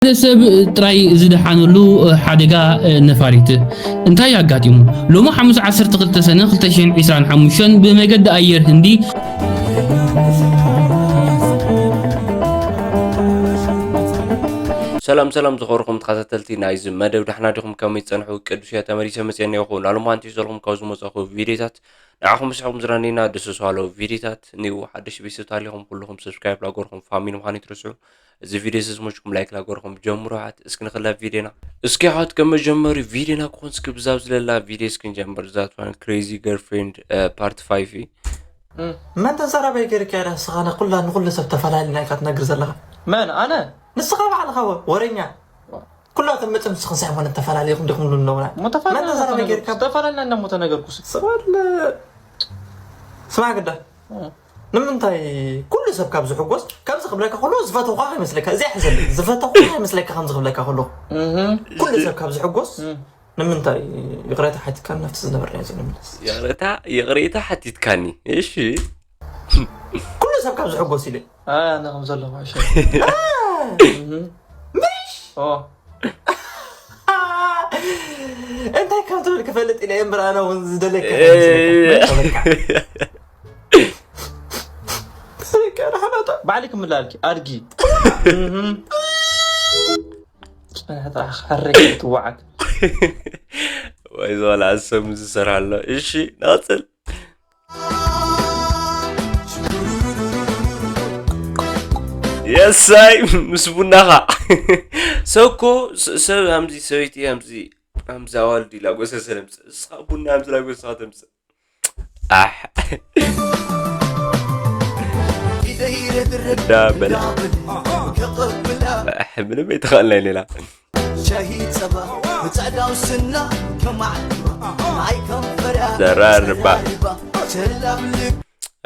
ሓደ ሰብ ጥራይ ዝደሓነሉ ሓደጋ ነፋሪት እንታይ ኣጋጢሙ? ሎሚ ሓሙስ ዓሰርተ ክልተ ሰነ ክልተ ሽሕን ዕስራን ሓሙሽተን ብመገዲ ኣየር ህንዲ ሰላም ሰላም ዝኸበርኩም ተኸታተልቲ ናይዚ መደብ፣ ዳሕና ዲኹም? ከመይ ትጸንሑ? ቅዱስ እየ፣ ተመሊሰ መጽየ እኒአኹ። ናሎም ሓንቲ ዘለኹም ካብ ዝመጻኹ ቪድዮታት ንዓኹም ምስሕኹም ዝረኒና ደስ ዝሃሎ ቪድዮታት። ኒው ሓደሽ ቤተሰብ ታሊኹም ኩልኹም ሰብስክራይብ ላገርኩም ፋሚሊ ምዃን ይትርስዑ። እዚ ቪድዮ እዚ ዝመችኩም ላይክ ላገርኩም ጀምሩ። ሓት እስኪ ንኽላ ቪድዮና እስኪ ሓት ከመጀመሪ ቪድዮና ክኾን እስኪ ብዛብ ዝለላ ቪድዮ እስኪ ንጀምር። ዛት ዋን ክሬዚ ገርፍሬንድ ፓርት ፋይቭ እዩ። መን ተዛራባይ ገይርካ ኢኻ ንስኻ ንኩላ ንኩሉ ሰብ ተፈላለና ኢኻ ትነግር ዘለኻ? መን ኣነ? ንስኻ ባዕልኻ ወ- ወረኛ። ኩላቶም መፅም ንስኻ ሳይሞን ተፈላለኹም ዲኹም ንብሎም? እሞ ተፈላለና መን ተዛራባይ ገይርካ? ተፈላለና እሞ ተነገርኩስ። ስማለ ስማዕ ግዳ እም። ንምንታይ ኩሉ ሰብ ካብ ዝሕጎስ ከምዚ ክብለካ ከሎ ዝፈተኹ ይመስለካ? እዚ ሕዘል ዝፈተኹ ይመስለካ ከምዚ ክብለካ ከሎ እህ። ኩሉ ሰብ ካብ ዝሕጎስ እም። ንምንታይ ይቕሬታ ሓቲትካ ናብቲ ዝነበርናዮ ዘሎ ምለስ? ይቕሬታ ይቕሬታ ሓቲትካኒ። እሺ። ኩሉ ሰብ ካብ ዝሕጎስ ኢለ። ኣነ ከም ዘለኹ እሺ። እህ። ምሽ ኦ እንታይ ከም ትብል ክፈልጥ ኢለ እምበር ኣነ እውን ዝደለካ እህ። ባዕሊ ክምላልኪ ኣድጊ እህ። ጽንሕታ ሓረግ ትወዓል። ወይ ዝባላ ኣሰሙ ዝሰርሃሎ። እሺ፣ ንቐጽል። የሳይ፣ ምስ ቡናኻ። ሰብ እኮ፣ ስ-፣ ሰብ ኣምዚ፣ ሰበይቲ ኣምዚ፣ ኣምዚ ኣዋልድ ኢላ ጎሰ ሰለምጽእ። እስኻ ቡና ኣምዚ ላጎሰኻ ተምጽእ። ኣሕ። እንዳበላ። ኣሕ፣ ምንም ኣይተኻእልናይ ሌላ። ሻሂ ጸባ፣ ብጻዕዳው ስና፣ ከማዕ፣ ናይ ከንፈራ፣ ዘራርባ። ዘራርባ፣ ሰላም ልብ።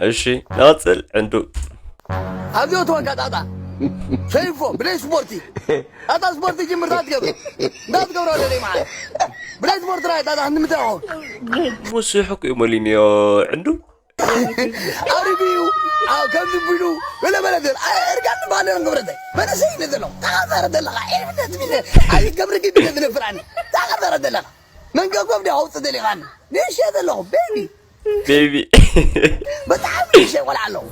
እሺ፣ ንቐጽል፣ ዕንዱ። ኣብዚ እትወካ ጣጣ፣ ሰይፎ፣ ብለይ ስፖርቲ። ጣጣ ስፖርቲ ጅምር፣ እንታይ ትገብር? እንታይ ትገብር ወለለይ መዓል? ብለይ ስፖርቲ ራይ ጣጣ፣ ክንምታይ ኾን? ሙስሑ እኮ እዩ መሊንዮ፣ ዕንዱ። ኣሪጉ እዩ። ኣዎ፣ ከምዚ ቢሉ፣ በለ በለ በለ። ኣይ፣ እርጋን ባለ ነው ንብረተይ። መንእሰይ ነህ ዘለኹ። ተቐዛረ ዘለኻ። ኤልፍነት ቢለ። ኣይ፣ ገብርጊ ቢለ ዝነፍር ኣነ። ተቐዛረ ዘለኻ። መንገጎም ዲኻ ውጽእ ደሊኻኒ? ንእሸ ዘለኹ፣ ቤቢ። ቤቢ። ብጣዕሚ ንእሸ ቆልዓ ኣለኹ።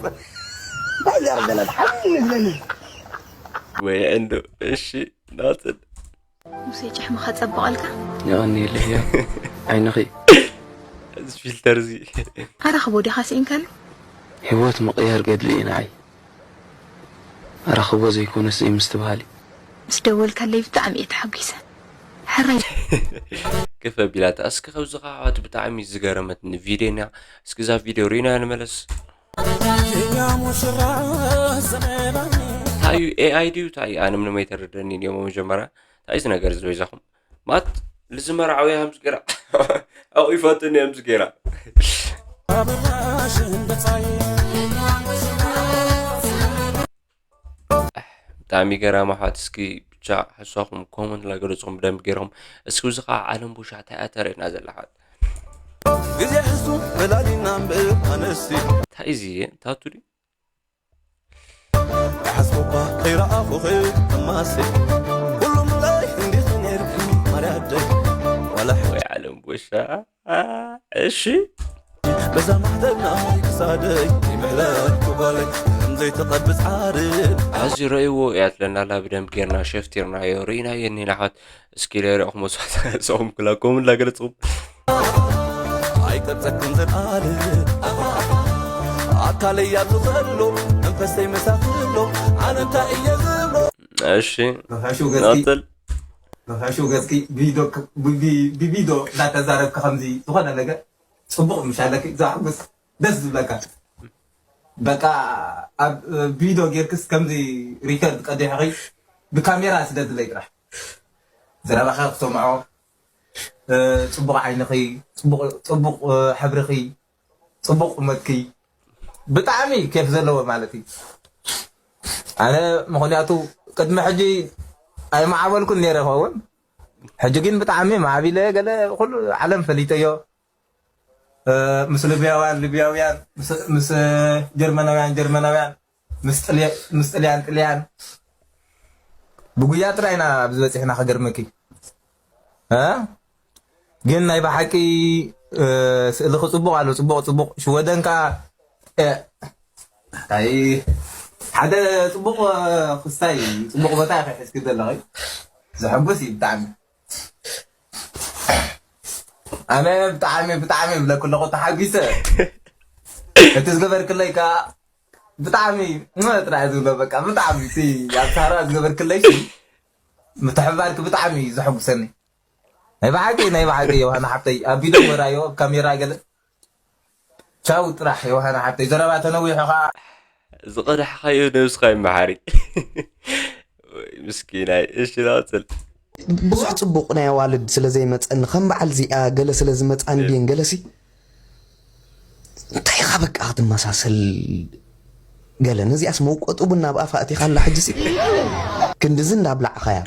እንታይ ዘረብ ዘለኻ? ሓቢቢ ይመስለኒ። ወይ ዕንዱ። እሺ፣ ናጽል። ሙሴ ጭሕምኻ ጸብቐልካ። የቐንየለይ እያ ዓይንኺ። እዚ ፊልተር እዚ። ኣራኽቦ ዲኻ ስኢንካሉ? ህይወት ምቕያር ገድሊ እዩ ንዓይ። ኣራኽቦ ዘይኮነስ ዘይምስትብሃል እዩ። ምስ ደወልካለይ ብጣዕሚ እየ ተሓጒሰ። ሕራይ። ክፈ ቢላታ። እስኪ ከብዚ ኸዓ ኣሕዋት ብጣዕሚ ዝገረመትኒ ቪድዮ እያ። እስኪ እዛ ቪድዮ ሪእናያ ንመለስ። እንታይ እዩ? ኤኣይ ድዩ? እንታይ እዩ? ኣነ ምንም ኣይተረደኒን እዮም መጀመርያ። እንታይ እዩ እዚ ነገር እዚ በይዛኹም? ማት ልዝመርዓውያ ሃምስ ገይራ ኣቑፋትኒ ሃምስ ገይራ። ብጣዕሚ ገራም ኣሕዋት። እስኪ ብቻ ሓሳኹም ኮመንት ላገለጽኹም ብደንብ ገይርኹም። እስኪ እዚ ኸዓ ዓለም ቡሻ እንታይ እያ ተርእየና ዘላ ኣሕዋት? ግዜ ሕሱ በላሊና እምበር ኣነስቲ። እንታይ እዚ ታቱ ድዩ? ሓስኩባ ከይረኣኹኺ እማሲ። ኩሉ ምንታይ እንዲኺ ነይርኪ ማርያደይ። ዋላ ወይ ዓለም ቦሻ። እሺ። በዛ ማሕተብና ክሳደይ ይምሕለልኩ ጓለይ። ከም ዘይተቐብጽ ዓርብ። ኣዚ ረእይዎ እያ ትለናላ ብደንብ ጌርና ሸፍቲርናዮ ርኢናዮ እኒና ኣሕዋት። እስኪ ለሪእኹም መስዋዕት ሰኹም ክላኮም እንዳገለጽኹም። ኣይቀብጸኩም ዘልኣለ ኣካለይ ያቱ ዘሎ መንፈሰይ መሳክሎ ኣነ እንታይ እየ ዝብሎ። እሺ ንኽሕሹ ገጽኪ ንቐጽል። ንኽሕሹ ገጽኪ ቢዶ ክ- ቢ- ቢ- ብቢዶ እንዳተዛረብኪ ከምዚ ዝኾነ ነገር ጽቡቕ ምሽ ኣለኪ ዘሕጉስ ደስ ዝብለካ በቃ ኣብ ቢዶ ጌርክስ ከምዚ ሪከርድ ቀዲሕኺ ብካሜራ ስደድለይ ጥራሕ ዘረባኺ ክሰምዖ ጽቡቕ ዓይንኺ ጽቡቕ ጽቡቕ ሕብርኺ ጽቡቕ ቁመትኪ ብጣዕሚ ኬፍ ዘለዎ ማለት እዩ። ኣነ ምኽንያቱ ቅድሚ ሕጂ ኣይመዓበልኩን ነይረ ይኸውን ሕጂ ግን ብጣዕሚ ማዕቢለ ገለ ኩሉ ዓለም ፈሊጠዮ። ምስ ሊብያውያን ሊብያውያን ምስ ጀርመናውያን ጀርመናውያን ምስ ጥልያን ጥልያን ብጉያ ጥራይ ኢና ኣብዚ በፂሕና። ክገርመኪ እ ግን ናይ ብሓቂ እ፣ ስእልኺ ፅቡቕ ኣሎ፣ ፅቡቕ ፅቡቕ። ሽወደን ከዓ እ፣ ኣይ ሓደ ፅቡቕ እ፣ ክስታይ ፅቡቕ ቦታ ኢኺ ሒዝኪ ዘለኺ። ዘሐጉስ እዩ ብጣዕሚ። ኣነ ብጣዕሚ ብጣዕሚ ይብለኩ ኣለኹ ተሓጒሰ። እቲ ዝገበርክለይ ከዓ ብጣዕሚ እሞ ጥራይ ዝብሎ በቃ ብጣዕሚ እቲ ኣብ ሳራ ዝገበርክለይ ሲ ምትሕብባርክ ብጣዕሚ እዩ ዘሐጉሰኒ። ናይ ብሓቂ ናይ ብሓቂ ዮሃና ሓብተይ ኣብ ቪድዮ ወራዮ ኣብ ካሜራ ገለ ቻው ጥራሕ ዮሃና ሓብተይ ዘረባ ተነዊሑ ከዓ ዝቐዳሕኻዮ ነብስኻ ይመሓሪ። ወይ ምስኪናይ። እሺ ናፅል። ብዙሕ ፅቡቕ ናይ ኣዋልድ ስለ ዘይመፀኒ ከም በዓል እዚኣ ገለ ስለ ዝመፃኒ ድየን ገለሲ እንታይ ኢኻ በቃ ክትመሳሰል ገለ ነዚኣስ መውቀጡ ቡና ኣብ ኣፋ ኣቲኻላ ሕጅሲ ክንድዚ እንዳብላዕኻያ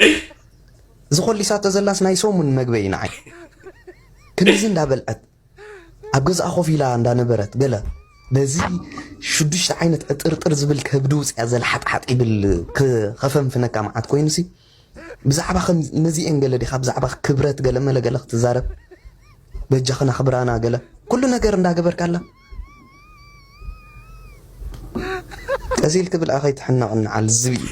ዝኾሊሳቶ ዘላስ ናይ ሰሙን መግበይ ንዓይ ክንድዚ እንዳበልዐት ኣብ ገዛኣ ኮፍ ኢላ እንዳነበረት ገለ በዚ ሽዱሽተ ዓይነት ዕጥርጥር ዝብል ከብዲ ውፅያ ዘለ ሓጥሓጥ ይብል ክኸፈንፍነካ መዓት ኮይኑሲ ብዛዕባ ከም ነዚኤን ገለ ዲኻ ብዛዕባ ክብረት ገለ መለ ገለ ክትዛረብ በጃኽና ክብራና ገለ ኩሉ ነገር እንዳገበርካላ ቀዚል ክብል ኣኸይ ትሕነቕ ንዓል ዝብኢ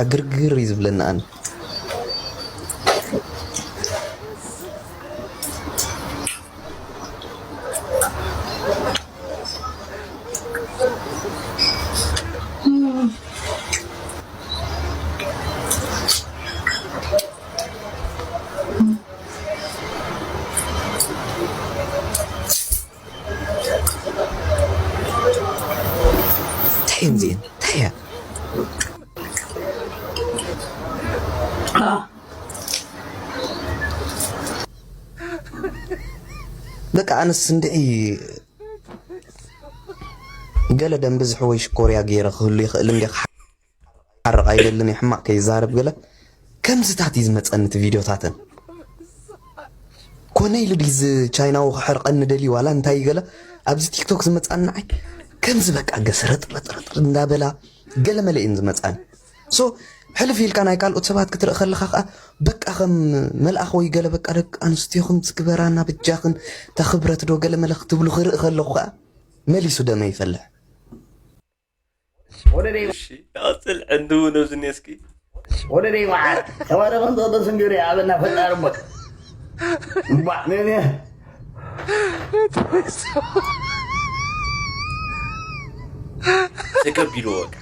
ዕግርግር እዩ ዝብለኒ ኣነ እንታይ እየን እዚኤን እንታይ እያ በቃ ኣነስ እንድዒ ገለ ደም ብዝሒ ወይ ሽኮርያ ገይረ ክህሉ ይኽእል እንዲ ሓርቕ ኣይደልን ሕማቕ ከይዛረብ ገለ ከምዝታት እዩ ዝመፀኒ እቲ ቪድዮታተን ኮነ ኢሉ ድዩ እዚ ቻይናዊ ክሕርቐኒ ደልዩ ዋላ እንታይ ገለ ኣብዚ ቲክቶክ ዝመፃኒ ንዓይ ከምዚ በቃ ገስረጥረጥረጥር እንዳበላ ገለ መለ እየን ዝመፃኒ ሶ ሕልፍ ኢልካ ናይ ካልኦት ሰባት ክትርኢ ከለኻ ከዓ በቃ ከም መልኣኽ ወይ ገለ በቃ ደቂ ኣንስትዮኹም ዝግበራና በጃኽን ተኽብረት ዶ ገለ መለ ክትብሉ ክርኢ ከለኹ ከዓ መሊሱ ደመ ይፈልሕ እሺ ቀፅል ዕንድቡ ነብዝኒ እስኪ ወደ ደይ መዓር ተባረኸን ተወደስን ገሪ ኣበና ፈጣሪ እሞ እባ ነኔ ተከቢሉ በቃ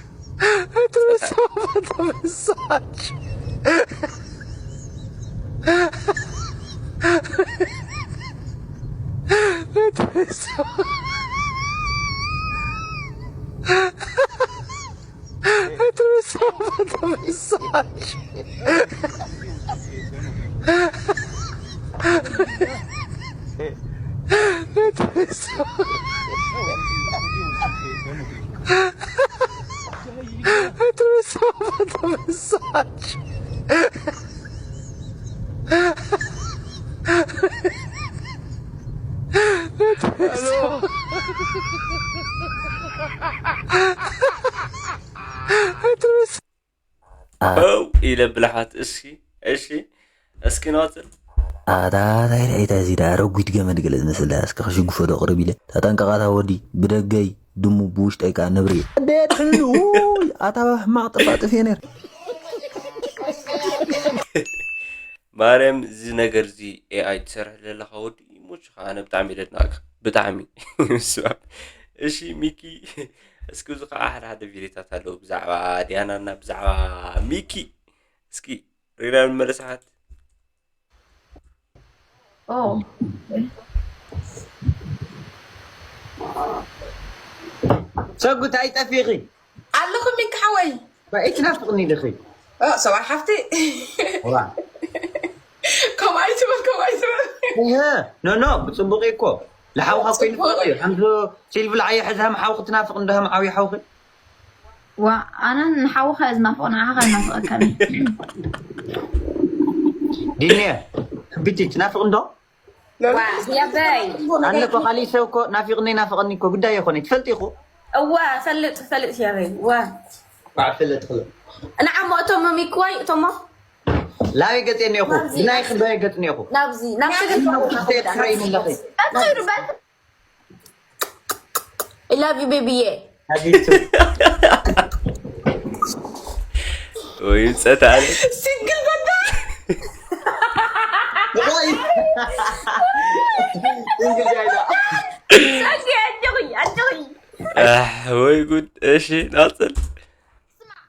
ኣው ኢለ ብልሓት እስኪ እሺ እስኪ ንቐፅል። ኣታ ታይ ርኣይታ እዚ ደኣ ረጒድ ገመድ ገለ ዝመስል ደኣ እስከ ክሽጉፎ ዶ ቅርብ ኢለ ተጠንቀቓታ ወዲ ብደገይ ድሙ ብውሽጠይ ከኣ ነብሪ እየ። እንዴት ሕሉ ኣታ ሕማቕ ጥፋጥፍ እየ ነር። ማርያም እዚ ነገር እዚ ኤኣይ ትሰርሕ ዘለኻ ወዲ ይሞችኻ ኣነ ብጣዕሚ ደድናቕካ ብጣዕሚ እሺ ሚኪ እስኪ እዚ ከዓ ሓደ ሓደ ቪዲዮታት ኣለዉ ብዛዕባ ዲያናና ብዛዕባ ሚኪ እስኪ ሪና ንመለስ ሓት ሰጉት ኣይጠፊኺ ኣለኹ ሚኪ ሓወይ ባይ ትናፍቕኒ ኢለኺ ሰብኣይ ሓፍቲ ከምኡ ኣይትበል ከምኡ ኣይትበል እህ፣ ኖ፣ ኖ፣ ብጽቡቕ እኮ። ለሓውኻ እኮ ይንፈቕ እዩ። ሓምዞ ሲልቪ ለዓየ ሕዚ ሃም ሓው ክትናፍቕ እንዶ ሃም ዓብዪ ሓውኺ። ዋ፣ ኣነ ንሓውኻ እየ ዝናፍቕ፣ ንዓኻ ይናፍቐካ። ዲንየ፣ ሕቢቲ ትናፍቕ እንዶ? ዋ፣ የበይ። ኣነ እኮ ካሊእ ሰብ እኮ ናፊቕኒ፣ ናፍቐኒ እኮ ጉዳይ ይኾነ። ትፈልጢ እኮ? እዋ፣ ፈልጥ፣ ፈልጥ የበይ። ዋ። ዋ፣ ፈልጥ፣ ፈልጥ። ንዓሞ እቶም ሚክዋይ፣ እቶሞ? ላበይ ገጽ እኒኤኹ? ናብዚ፣ ብናይ ናብዚ። ክንደይ ገጽ እኒኤኹ? ናብዚ፣ ናብዚ ግን ናብዚ ትረይኒ ኣለኺ። ኣትኸይዱ በል። I love you, baby. Yeah. ሓቢብቲ። ወይ ምጸት ኣለ። ሲንግል በዳ። ወይ። ሲንግል ጋይዳ። ጸጊ፣ ኣጆኺ፣ ኣጆኺ። ኣሕ፣ ወይ ጉድ። እሺ፣ ናጽል። ስማዕ፣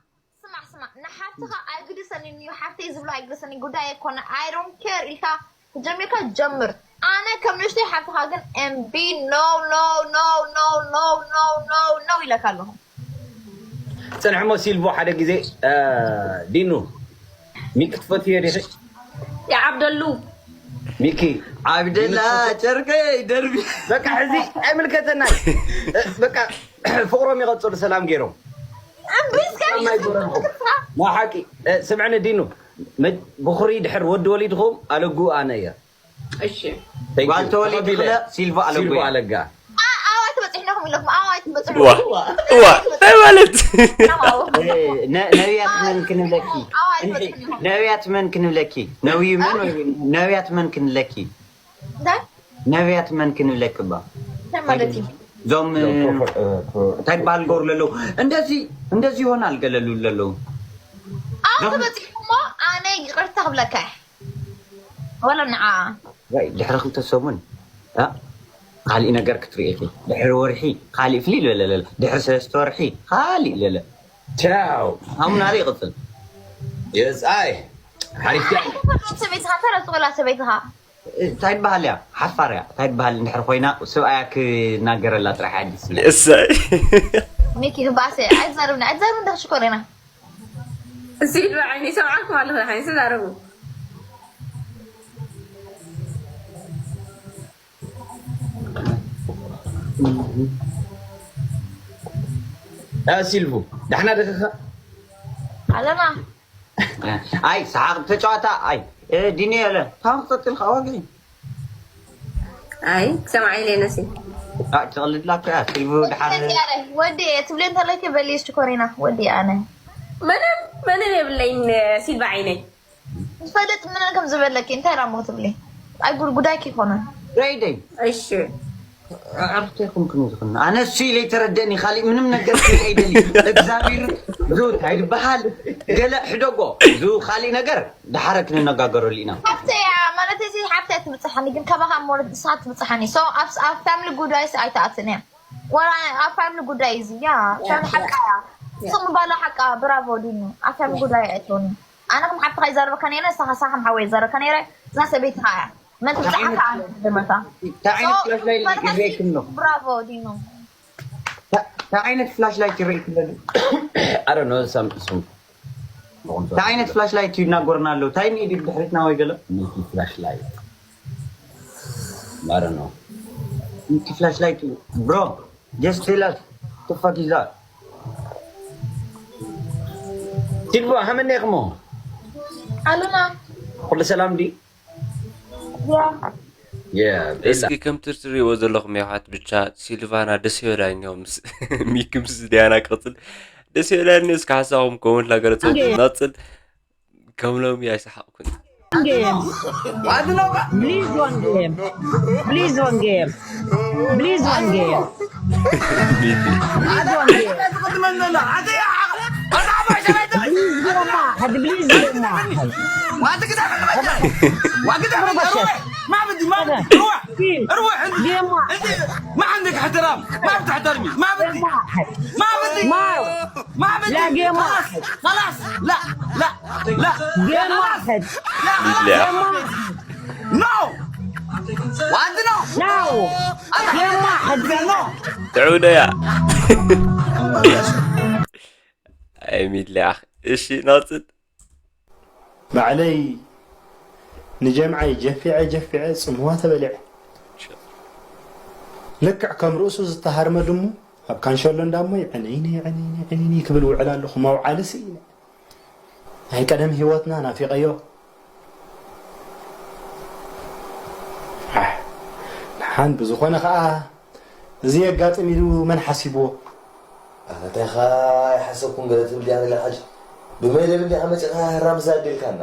ስማዕ፣ ስማዕ፣ ንሓፍትኻ ኣይግድሰንን እዩ፣ ሓፍተይ ዝብሎ ኣይግድሰንን፣ ጉዳይ ኣይኮነ፣ I don't care ኢልካ ተጀሚርካ ጀምር። ኣነ ከም ንእሽተይ ሓፍትኻ ግን እምቢ፣ no, no, no ኢለካ ኣለኹ። ጽንሕሞ ሲልቮ ሓደ ግዜ፣ እ፣ ዲኑ፣ ሚኪ ትፈትዮ ዲኺ? ይዓብደሉ። ሚኪ። ዓብደላ፣ ዲኑ ትፈትዮ? ጨርቀይ፣ ደርቢ። በቃ፣ ሕዚ ኣይምልከተናይ። እ፣ በቃ፣ ፍቕሮም ይቐጽሉ ሰላም ገይሮም። እምቢ እስከ ሰላም ኣይገረምኩም። ንሓቂ፣ እ፣ ስምዕኒ ዲኑ፣ መ-፣ ብኹሪ ድሕር ወዲ ወሊድኹም ኣለጉ ኣነ እየ። እሺ። Thank you። ጓል ተወሊድ ተቐቢለ። ክለ ሲልቮ ኣለጉ ሲልቮ እየ። ኣለጋ። ኣ-፣ ኣዋይ ትበጽሕና ኢኹም ኢለኩም፣ ኣዋይ ትበጽሕና። ዋ፣ ዋ፣ እንታይ ማለት? ኣዋይ። እ፣ ነ-፣ ነቢያት መን ክንብለኪ? ኣዋይ ትበጽሕና ኢኹም። ነቢያት መን ክንብለኪ? ነብዩ መን ወይ ነቢያት መን ክንብለኪ? እንታይ? ነቢያት መን ክንብለኪ እባ? እንታይ ማለት እዩ? እዞም፣ እ፣ ፕሮፈ-፣ እ፣ ፕሮ-፣ እንታይ ይበሃል ገሩ ለለዉ? እንደዚ፣ እንደዚ ይሆናል ገለሉ ለለዉ። ኣው እዞም ተበጺሑ እሞ ኣነ ይቕርታ ክብለካ እየ። ወላ ንዓ። ወይ ድሕሪ ክልተ ሰሙን፣ እ፣ ካሊእ ነገር ክትርኢ ኢኺ። ድሕሪ ወርሒ ካሊእ ፍልይ ለለለ። ድሕሪ ሰለስተ ወርሒ ካሊእ ለለ። ቻው። ሃሙና ይቕጽል። የስ፣ ኣይ። ሓሪፍ። ኣይ፣ ሰበይትኻ፣ እንታይ ረስቑላ ሰበይትኻ? እንታይ ትበሃል እያ? ሓፋር እያ። እንታይ ትበሃል እንድሕር ኮይና፣ ሰብኣያ ክናገረላ ጥራሕ እያ ደስ ዝብላ። እሰይ። ሚኪ፣ ህባሰ፣ ኣይትዛረብና፣ ኣይትዛረብ እንደ ሽኮር ኢና። እዚ ኢሉ ዓይኒ ይሰምዓልኩም ኣለኹ፣ ዓይኒ ተዛረቡ። እ፣ ሲልቡ፣ ዳሕና ደኸኻ? ኣለና። ኣይ፣ ሰሓቕ ተጫዋታ፣ ኣይ፣ እ፣ ዲኒ የለ፣ ታም ክጸጥል ኸዓ ዋግዒ። ኣይ፣ ክሰምዓ ኢለ ነሲ። ኣ፣ ትቕልድላ እኮ እያ፣ ሲልቡ ድሓር። ወዲ እየ፣ ወዲ እየ፣ ትብሊ እንተለኪ በሊ፣ እስቲ ኮሪና፣ ወዲ እየ ኣነ። ምንም፣ ምንም የብለይን፣ ሲልባ ዓይነይ። ዝፈልጥ ምን ከም ዝበለኪ፣ እንታይ ራሞ ትብሊ? ኣይ፣ ጉድ-፣ ጉዳይኪ ይኮነ። ረይደይ። እሺ። ኣዕርፍቲ ይኹን ክንዝኽን። ኣነ እሱ ኢለ ይተረደእኒ፣ ካሊእ ምንም ነገር ክርኢ ኣይደሊ። እግዚኣብሔር ዙት ኣይድበሃል። ገለ ሕደጎ። ዙ ካሊእ ነገር ድሓረ ክንነጋገረሉ ኢና። ሓፍተይ እያ፣ ማለት እዚ ሓፍተይ ትብጽሓኒ፣ ግን ካባኻ እሞ ንሳ ትብጽሓኒ። So፣ ኣብ፣ ኣብ ፋሚሊ ጉዳይስ ኣይትኣትን እያ። ወላ ኣብ ፋሚሊ ጉዳይ እዚ፣ ያ፣ ያ፣ ፋሚሊ ያ። ሓቃ እያ። ያ። ስሙ ባላ ሓቃ፣ ብራቮ ዲኑ። ኣብ ፋሚሊ ጉዳይ ኣይትሆኒ። ኣነ ከም ሓፍትኻ ይዛረበካ ነይረ፣ ንስኻ፣ ንስኻ ከም ሓወይ ይዛረበካ ነይረ፣ እዛ ሰበይትኻ እያ። መን እንታይ ትብጽሓካ ዓይነት ኣነ ዝደመታ። እንታይ ዓይነት So፣ ፍላሽ ላይት ማለት ይረኣየኩም ኣሎ? ብራቮ ዲኑ። እንታይ ዓይነት ፍላሽ ላይት ይረኣየኩም ኣሎ? I don't know፣ some፣ some እንታይ ዓይነት ፍላሽ ላይት እዩ እናጎርና ኣሎ? እንታይ እዩ ድሕሪትና ወይ ገለ? ሚኪ ፍላሽ ላይት። I don't know። ሚኪ ፍላሽ ላይት እዩ። Bro, just tell us. The fuck is that? ሲልቫ፣ ሃመን ኢኹሞ? ኣሉና። ኩሉ ሰላም ድዩ? ያ። ያ፣ ቤላ። እስኪ ከምቲ ትሪእዎ ዘለኹም የሕዋት፣ ብቻ ሲልቫና ደስ ይበላኒ፣ ምስ ሚኪ ምስ ዲያና ክቕጽል ደስ ይበላኒ። እስኪ ሓሳብኩም ኮመንት ላገረጽ እንዴ? ናጽል ከም ሎሚ ኣይሰሓቕኩን። One game. Please one game. Please one game. Please one game. Please one game. Please game واحد. Please game واحد. ما بدي، ما بدي، روح، روح، روح، انت، game واحد. انت ما عندك احترام، ما بتحترمي، ما بدي، game واحد. ما بدي، ما، ما بدي. لا، game خلاص، واحد. خلاص، لا، لا، لا، game لا، خلاص. واحد. لا، خلاص. لا. Game واحد. No. What, no? No. Game واحد. No. تعودوا يا. أي ميت لي أخ. إيش ناصر؟ ባዕለይ ንጀምዓይ ጀፊዐ ጀፊዐ ጽምዋ ተበሊዐ። ልክዕ ከም ርእሱ ዝተሃርመ ድሙ ኣብ ካንሸሎ እንዳሞ ይዕነይኒ፣ ይዕነይኒ፣ ይዕነይኒ ክብል ውዕል ኣለኹ። መውዓሊ ስኢነ። ናይ ቀደም ህይወትና ናፊቐዮ። ኣሕ፣ ደሓን ብዝኾነ ኸኣ እዚ የጋጥም ኢሉ መን ሓሲብዎ? ኣነ እንታይ ኸኣ ኣይሓሰብኩን ገለ ትብል ድያ ዘላ ሕጂ? ብመደብ እንዲኻ መጺኻ ህራም ዛዲልካና።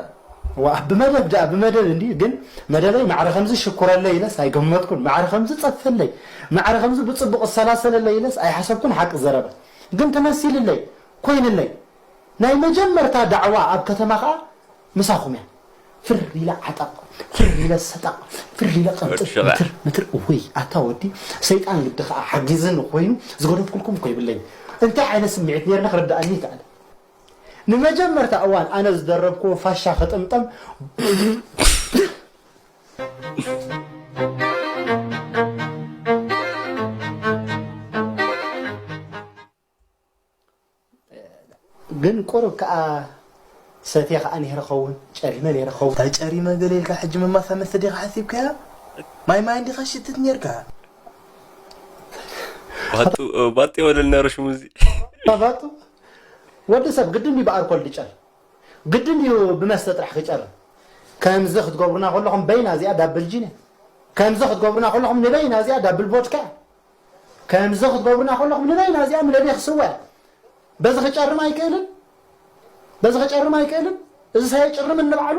ዋ፣ ብመደብ ደኣ፣ ብመደብ እንዲ፣ ግን መደበይ ማዕረ ከምዚ ሽኩረለይ ኢለስ ኣይገመትኩን። ማዕረ ከምዚ ጸፈለይ፣ ማዕረ ከምዚ ብጽቡቕ እሰላሰለለይ ኢለስ ኣይሓሰብኩን። ሓቂ ዘረባ ግን ተመሲልለይ፣ ኮይንለይ። ናይ መጀመርታ ዳዕዋ ኣብ ከተማ ኸኣ ምሳኹም እያ። ፍር ኢለ ዓጠቕ፣ ፍር ኢለ ሰጠቕ፣ ፍር ኢለ ቀንጥጥ፣ ወዲ ሸበዓ። ምትር፣ ምትር። እውይ፣ ኣታ ወዲ፣ ሰይጣን ግዲ ኸኣ ሓጊዝኒ ኮይኑ ዝገደፍኩልኩም እኮ ይብለኝ። እንታይ ዓይነት ስምዒት ነይርና ክርድኣኒ ይከኣል። ንመጀመርታ እዋን ኣነ ዝደረብክዎ ፋሻ ክጥምጠም፣ ግን ቁሩብ ከኣ ሰትየ ከኣ ነይረ ኸውን፣ ጨሪመ ነይረ ኸውን። እንታይ ጨሪመ ገለ ኢልካ ሕጂ መማሳ መስተ ዲኻ ሓሲብካያ? ማይ ማይ እንዲኻ ሽትት ነይርካ። ባጡ፣ ባጡ ይበለልና ርሽሙ እዚ። ባጡ፣ ወዲ ሰብ ግድን እዩ ብኣልኮል ድጨር። ግድን እዩ ብመስተ ጥራሕ ክጨር። ከምዚ ክትገብሩና ከለኹም በይና እዚኣ ዳብል ጂን እያ። ከምዚ ክትገብሩና ከለኹም ንበይና እዚኣ ዳብል ቮድካ እያ። ከምዚ ክትገብሩና ከለኹም ንበይና እዚኣ ምለቤ ክስዋ እያ። በዚ ክጨርም ኣይክእልን፣ በዚ ክጨርም ኣይክእልን። እዚ ሳየ ጭርም እንባዕሉ፣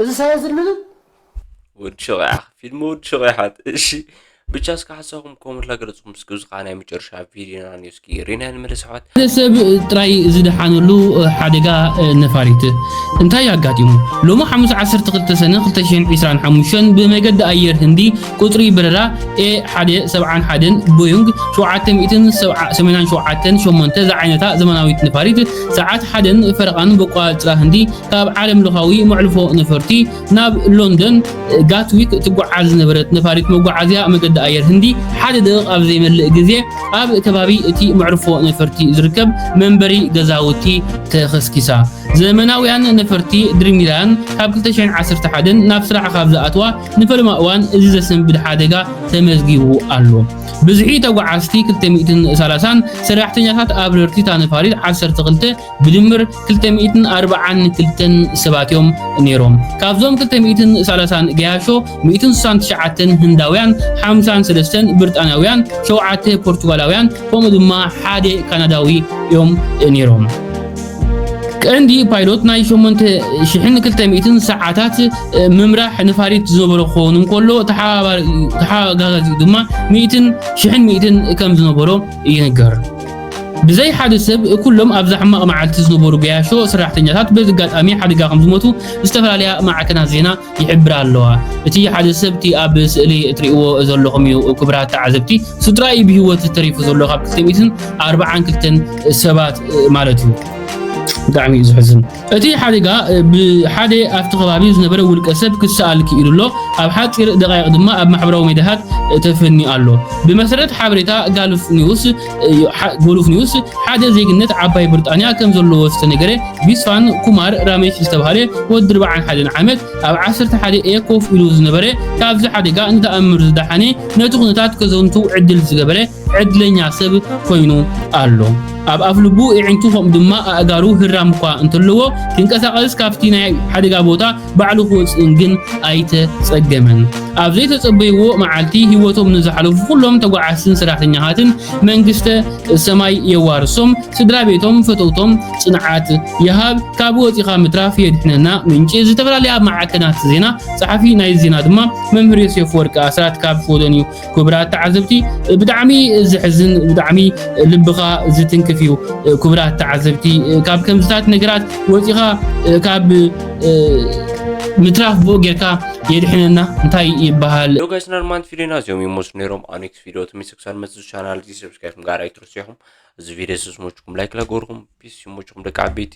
እዚ ሳየ ዝልልን። ወዲ ሸቑ ኢኻ፣ ፊልም ወዲ ሸቑ ኢኻ። እሺ፣ ብቻ እስከ ሓሳብኩም ኮመንት ላገለጽኩም እስኪ። እዚ ኸዓ ናይ መጨረሻ ቪድዮና እዩ። እስኪ ሪና ንመለስ ኣሕዋት። ሓደ ሰብ ጥራይ ዝደሓነሉ ሓደጋ ነፋሪት እንታይ ኣጋጢሙ? ሎሚ ሓሙስ ዓሰርተ ክልተ ሰነ ክልተ ሽሕን ዕስራን ሓሙሽተን ብመገዲ ኣየር ህንዲ ቁጽሪ በረራ ኤ ሓደ ሰብዓን ሓደን ቦዩንግ ሸውዓተ ሚእትን ሰማንያን ሸውዓተን ሸሞንተ ዝዓይነታ ዘመናዊት ነፋሪት ሰዓት ሓደን ፈረቓን በቋጽራ ህንዲ ካብ ዓለም ለኻዊ መዕርፎ ነፈርቲ ናብ ሎንደን ጋትዊክ ትጓዓዝ ዝነበረት ነፋሪት መጓዓዝያ መገዲ ኣየር ህንዲ ሓደ ደቂቕ ኣብ ዘይመልእ ግዜ ኣብ ከባቢ እቲ መዕርፎ ነፈርቲ ዝርከብ መንበሪ ገዛውቲ ተኸስኪሳ። ዘመናውያን ነፈርቲ ድሪምላያን ካብ ክልተ ሽሕን ዓሰርተ ሓደን ናብ ስራሕ ካብ ዝኣትዋ ንፈለማ እዋን እዚ ዘሰንብድ ሓደጋ ተመዝጊቡ ኣሎ። ብዝሒ ተጓዓዝቲ ክልተ ሚእትን ሰላሳን ሰራሕተኛታት ኣብረርቲ እታ ነፋሪት ዓሰርተ ክልተ ብድምር ክልተ ሚእትን ኣርብዓን ክልተን ሰባት እዮም ነይሮም። ካብዞም ክልተ ሚእትን ሰላሳን ገያሾ ሚእትን ስሳን ትሽዓተን ህንዳውያን፣ ሓምሳን ሰለስተን ብሪጣንያውያን፣ ሸውዓተ ፖርቱጋላውያን ከምኡ ድማ ሓደ ካናዳዊ እዮም ነይሮም። ቀንዲ ፓይሎት ናይ ሸሞንተ ሽሕን ክልተ ሚእትን ሰዓታት ምምራሕ ነፋሪት ዝነበሮ ክኸውን እንከሎ፣ ተሓባባሪ-፣ ተሓጋጋዚኡ ድማ ሚእትን ሽሕን ሚእትን ከም ዝነበሮ ይንገር። ብዘይ ሓደ ሰብ ኩሎም ኣብዛ ሕማቕ መዓልቲ ዝነበሩ ገያሾ ሰራሕተኛታት በዚ ኣጋጣሚ ሓደጋ ከም ዝሞቱ ዝተፈላለያ ማዕከናት ዜና ይሕብራ ኣለዋ። እቲ ሓደ ሰብ እቲ ኣብ ስእሊ እትርእይዎ ዘለኹም እዩ፣ ክቡራት ተዓዘብቲ። እሱ ጥራይ እዩ ብህይወት ተሪፉ ዘሎ ካብ ክልተ ሚእትን ኣርብዓን ክልተን ሰባት ማለት እዩ። ብጣዕሚ እዩ ዘሕዝን። እቲ ሓደጋ ብሓደ ኣብቲ ከባቢ ዝነበረ ውልቀ ሰብ ክሰኣል ክኢሉ ኣሎ። ኣብ ሓጺር ደቃይቕ ድማ ኣብ ማሕበራዊ ሚድያታት ተፈንዩ ኣሎ። ብመሰረት ሓበሬታ ጋልፍ ኒውስ፣ ሓ-፣ ጎልፍ ኒውስ፣ ሓደ ዜግነት ዓባይ ብሪጣንያ ከም ዘለዎ ዝተነገረ ቢስፋን ኩማር ራሜሽ ዝተባህለ ወዲ ኣርብዓን ሓደን ዓመት ኣብ ዓሰርተ ሓደ ኤ ኮፍ ኢሉ ዝነበረ ካብዚ ሓደጋ ንተኣምር ዝደሓነ ነቲ ኩነታት ከዘንቱ ዕድል ዝገበረ ዕድለኛ ሰብ ኮይኑ ኣሎ። ኣብ ኣፍልቡ፣ ኣዒንቱ ከምኡ ድማ ኣእጋሩ ህራም እኳ እንተለዎ፣ ክንቀሳቐስ ካብቲ ናይ ሓደጋ ቦታ ባዕሉ ክወጽእን ግን ኣይተጸገመን። ኣብ ዘይተጸበይዎ መዓልቲ ህይወቶም ንዝሓለፉ ኩሎም ተጓዓዝትን ሰራሕተኛታትን መንግስተ ሰማይ የዋርሶም፣ ስድራ ቤቶም፣ ፈተውቶም ጽንዓት ይሃብ፣ ካብ ወጺኻ ምትራፍ የድሕነና። ምንጪ ዝተፈላለያ ማዕከናት ዜና፣ ጸሓፊ ናይ ዜና ድማ መምህር ዮሴፍ ወርቂ ኣስራት ካብ ሽወደን እዩ። ክቡራት ተዓዘብቲ፣ ብጣዕሚ ዘሕዝን፣ ብጣዕሚ ልብኻ ዝትንክፍ እዩ። ክቡራት ተዓዘብቲ፣ ካብ ከምዝታት ነገራት ወፂኻ ካብ ምትራፍ ብኡ ጌርካ የድሕነና እንታይ ይበሃል? ሄሎ ጋይስ፣ ናርማንት ቪዲዮና እዚኦም ይመስሉ ነይሮም። ኣብ ኔክስት ቪዲዮ ተመልሰ ክሳብ ንመፅእ ቻናል እዚ ሰብስክራይብ ምግባር ኣይትረስዑ ኢኹም። እዚ ቪዲዮ ስስ ሞችኩም ላይክ ላጎርኩም፣ ፒስ ይሞችኩም ደቂ ዓበይቲ።